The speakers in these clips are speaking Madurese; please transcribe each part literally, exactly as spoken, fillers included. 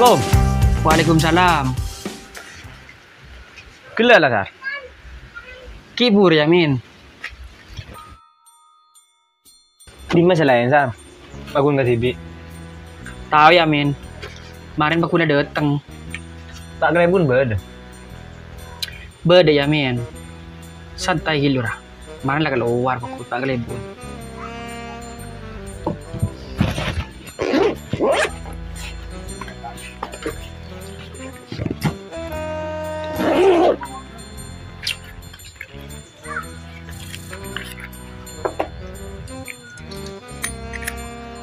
Assalamualaikum. Waalaikumsalam. Ghellâ' la, Sar? Ki' buru, yâ, Min. Dimma sè laèn, Sar? Paggun kadhibi'. Tao, yâ, Min. Marèn paggun la dâteng. Ta' kalèbun bâdâ? Bâdâ, yâ, Min. Santai ghi', Lur. Marèn la kalowar, paggun ta' kalèbun.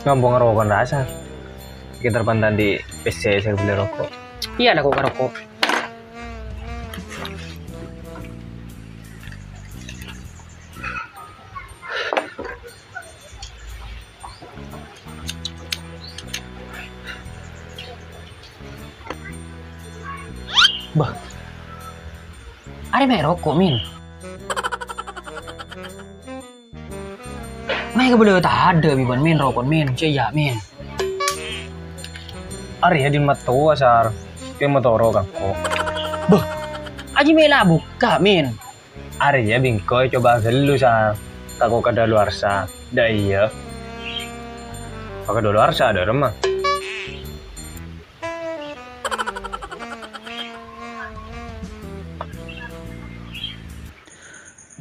Ngambung roko' rasa. Kita pantan di P C sè beli roko'. Iyâ, la ko' ka roko'. Bâh. Arèya mè' roko', Min. Mè' kabâlâ tadâ' bi' bân, Min, roko', Min. Cè' iyâ, Min. Arèya din mattowa, Sar. Kè matoro' ka engko'. Bâh. Ajiyâ mè' la bukka', Min. Arèya bi' engko' ècoba ghâllu, Sar. Tako' kadaluwarsa. Dâ' iyâ. Kadaluwarsa dâ' remma.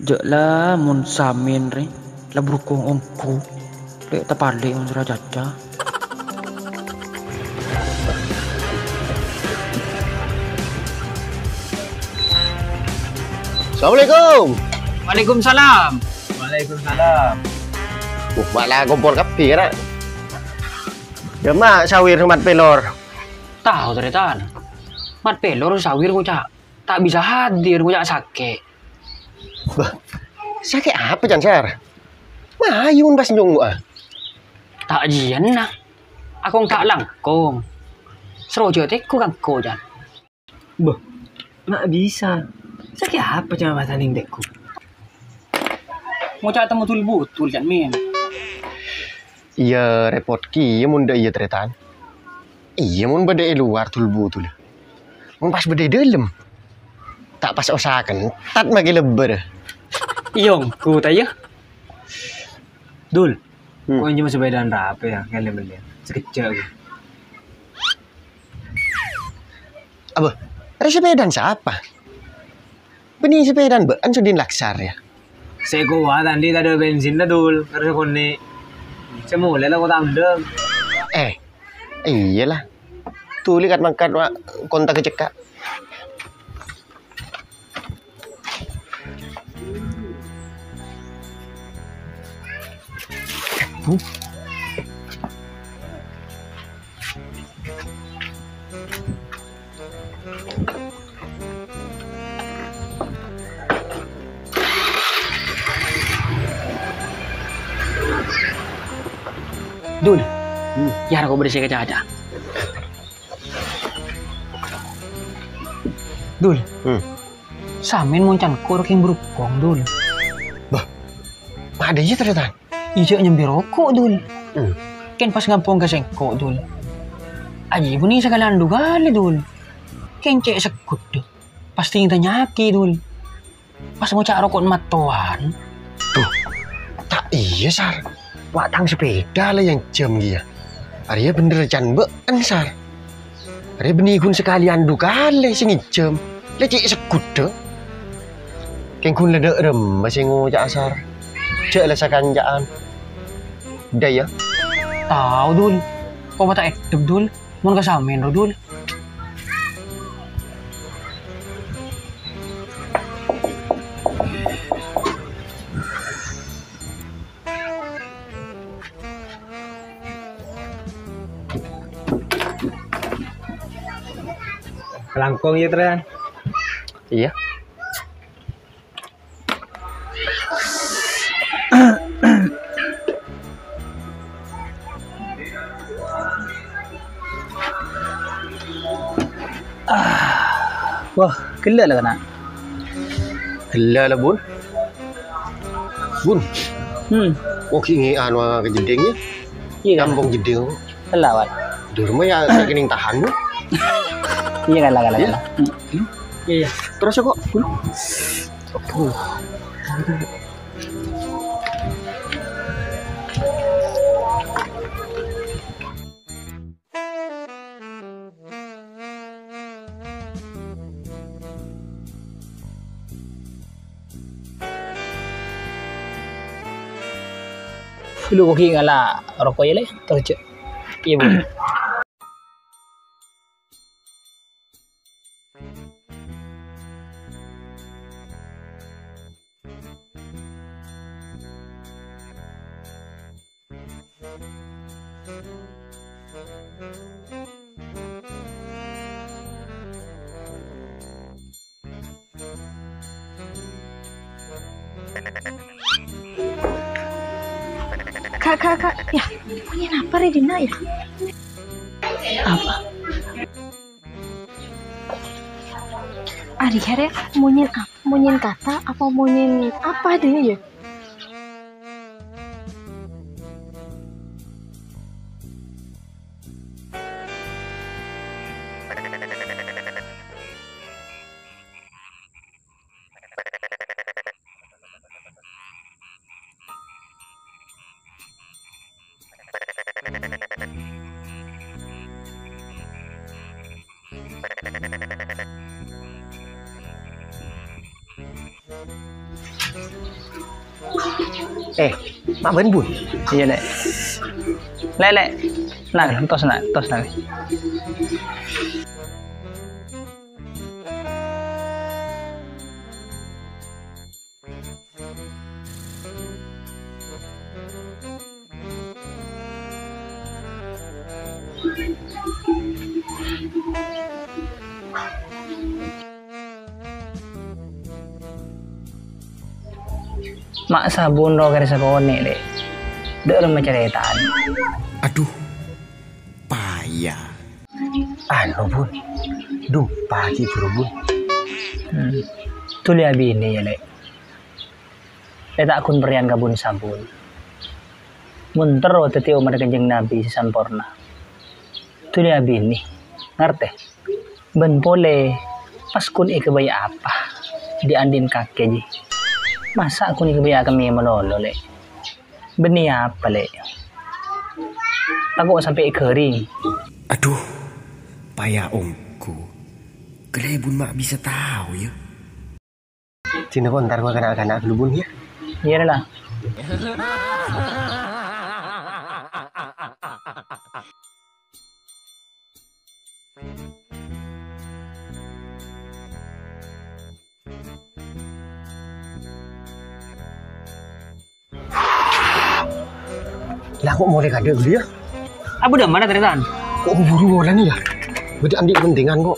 Jâ' la mon Samin rè, la bhurukong ongghu. Lè' tapalè' mon sè racaca. Assalamualaikum. Waalaikumsalam. Waalaikumsalam. Uh, malah kompol kabbhi, ra. Yâ, Ma, Sawir, Mat Pelor. Tao, tarètan. Mat Pelor, Sawir ngoca' ta' bisa hadir, ngoca' sakè'. Bâh, sakè' apa, can, Sar? Mayu mon pas nyongngo'a. Ta' jiyâna. Akong ta' langkong. Sroja tèko kangko, can. Bâh, ma' bisa. Sakè' apa, can, ma' tanèng tèko? Ngoca' temmo tul-butul, can, Min. Iyâ, repot kèya mon dâ' iyâ, tarètan. Iyâ, mon bâdâ è lowar tul-butulla. Mon pas bâdâ è dâlem. Ta' pas osa kentat makè lebbâr. Iyâ, ongghu ta' iyâ? Dul, hmm. Ko' ènjhâm sepèdana rapè, yâ, kèlè-mèlè. Sakejjhâ', ghi. Abâ, rè sepèdana sapa? Bânnè sepèdana bâ'na Sudin Laksar, yâ? Sè kowat andi' tadâ' bensinna, Dul. Terros konè'. Sè molè la kotandhâng. Eh, iyâ la. Tolè kat-mangkat, wa, kontak cekka'. Dul. Hmm. Yâ, roko' bâdâ sè kacaca. Dul. Hmm. Samin mon can kor kèng bhurukong, Dul. Bâh. Padâ iyâ, tarètan. Iyâ, jhâ' nyambi roko', Dul. Hmm. Kèng pas ngampong ka sèngko', Dul. Ajiyâ bânnè sakalèyan du kalè, Dul. Kèng cè' segghut, Dul. Pastè ètanya'aghi, Dul. Pas ngoca' roko'na mattowan. Duh, ta' iyâ, Sar. Wa' tang sepèda la ènjhâm kèya. Arèya bhender can bâ'na, Sar. Arèya bânnè ghun sakalèyan du kalè sè ngènjhâm. La cè' segghut, Dul. Kèng ghun la dâ' remma sè ngoca'a, Sar. Jhâ' la sakanca'an. Dâ' iyâ. Tao, Dul. Koma ta' èdhep, Dul. Mon ka Samin ro, Dul. Langkong iyâ, Tran? Iyâ. Ah, wah, ghellâ' la kana'. Ghellâ' la, Bun. Bun. Hmm. Oke, ini anu, ka jeddhing, yâ? Iyâ, kan? Kampong jeddhing. Ella, Wan. Durma, yâ, saya kening tahan, Bun. Iyâ, kala, kala, kala. Iyâ, iyâ. Terros, kok. Aduh. Lu kogi ngala roko ya, Le? Terus, Cek. Iyâ, Bu. Kak, Kak, Kak, ya, bunyi apa, Redina, ya? Apa? Ari, Kak, ya, bunyi apa? Bunyi kata apa bunyi apa dia, ya? Eh, ma' bân, Bun? Iyâ, Lè'. Lè', Lè'. Nah, tos, nah, tos, nah. Ma' sabun rowa kèra sakonè', Lè'. Dâ'remma carètana. Adhu, paya. Anu, Bun. Dumpagi buru, Bun. Hmm. Tolè abinè, yâ, Lè'. Lè' ta' ghun perrèyan ka bun-sabun. Mon terro dhâddhi ommaddhâ Kanjeng Nabi sè samporna, tolè abinè, ngartè? Bân polè, pas ghun èghâbây apa dhi'-andhi'en kakè, jhi? Masa' ghun èghâbây akemmè malolo, Lè'? Bânnè apa, Lè'? Tako' sampè' èghâring. Adhu, paya ongghu. Ghellâ' bun ma' bisa tao, yâ. Dinah kok entar gua kana'-kana' ghâllu, Bun, yâ? Iyâ, lah. Lah, kok molè kadhâ' ghâllu, yâ? Abdhâ mana, Tarètan? Kok buru-buru molana, yâ? Bâdâ andi' kepentingan, kok.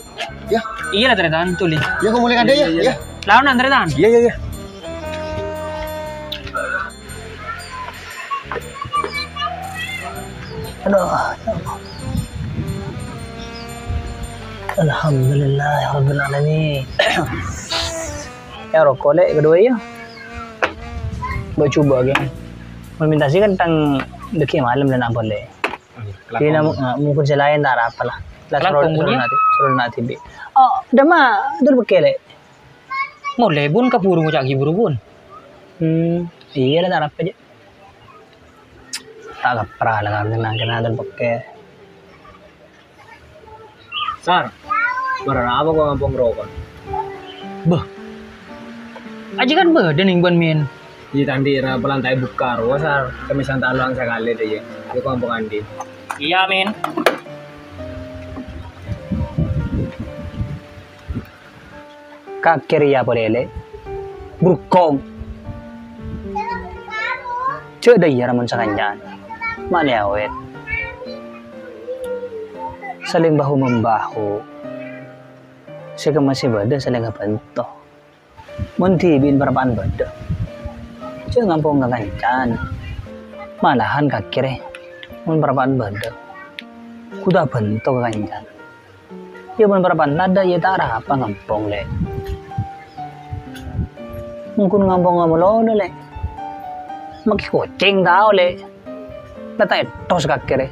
Yâ? Iyâ lah, Tarètan, tolè. Yâ, kok molè kadhâ', yâ? Iyâ, iyâ. Yâ. Laonan, Tarètan. Iyâ, iyâ, iyâ. Adhu, ya Allah. Alhamdulillahirabbil alamin. Yâ, roko', Lè', kaduwâ, yâ. Mbok jhubâ', ghi. Mon mènta sè kan tang dhâggi' malem, Lè', napa, Lè'? Dina mu-, ah, mungkin sè laèn ta' arapa, lah. Lah, soro, soro nate, soro nate bi'. Oh, dâ' emma, dâr bâkkè, Lè'. Molè, Bun, kabhuru ngoca' ghi' buru, Bun. Hmm, iyâ, Lè', ta' arapa, jâ'. Ta' kapra, lah, kan, nang kèna dâr bâkkè. Sar, bârâmma kok ngampong roko'? Bâh. Ajjhâ' kan bâdâ nèng bân, Min. Iyâ, ta' andi' ra palan ta' èbukka' rowa, Sar. Kami santa' loang sakalè, dâ, iyâ. Iyâ, kok ngampong andi'. Iyâ, Min. Kakè rèya polè, Lè'. Burkong. Jhâ' dâ' iyâ ramon sakancan. Ma' lè awèt. Saling bahu-membahu. Sè kemma sè bâdâ saling abhânto. Mon dhibi'en parappa'na bâdâ, jhâ' ngampong ka kancan. Malahan kakè rè, mon parappa'na bâdâ, kodhu abhânto ka kancan. Yâ, mon parappa'na tadâ', yâ ta' arapa ngampong, Lè'. Mongkon ngampong malolo, Lè'. Makè kocèng tao, Lè'. La ta' ètos kakè rè.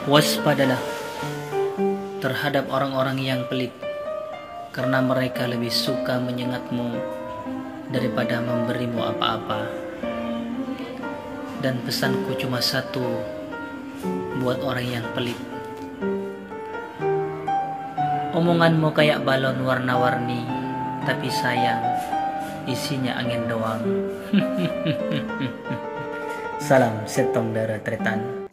Waspadalah terhadap orang-orang yang pelit, karena mereka lebih suka menyengatmu daripada memberimu apa-apa. Dan pesanku cuma satu buat orang yang pelit. Omonganmu kayak balon warna-warni, tapi sayang, isinya angin doang. Salam settong dara tretan.